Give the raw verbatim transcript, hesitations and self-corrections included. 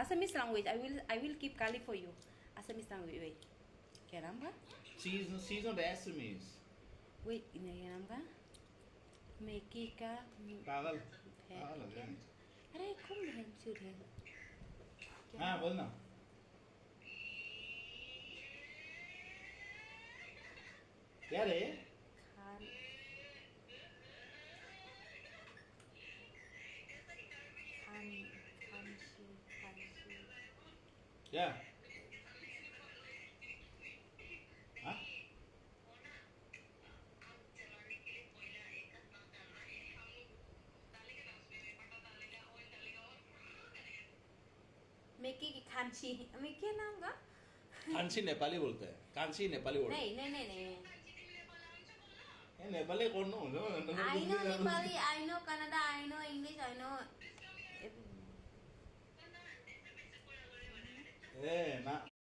Assamese language, I will, I will keep Kali for you. Assamese language, wait. Kya naam ka? She's, she's not Assamese. Wait, ina kya naam ka? Meki ka. Pagal. Pagal hai. Are, kum hai, chud hai. हाँ, बोल ना। क्या रे? Khan. Khan, Khanshi, Khanshi. क्या? हाँ? Meki ki Khanshi. Meki naam ka? कांची नेपाली बोलते हैं। कांची नेपाली बोलते हैं। नहीं, नहीं, नहीं, नहीं। ये नेपाली कौन नो? I know Nepali, I know Kannada, I know English, I know. ए ना।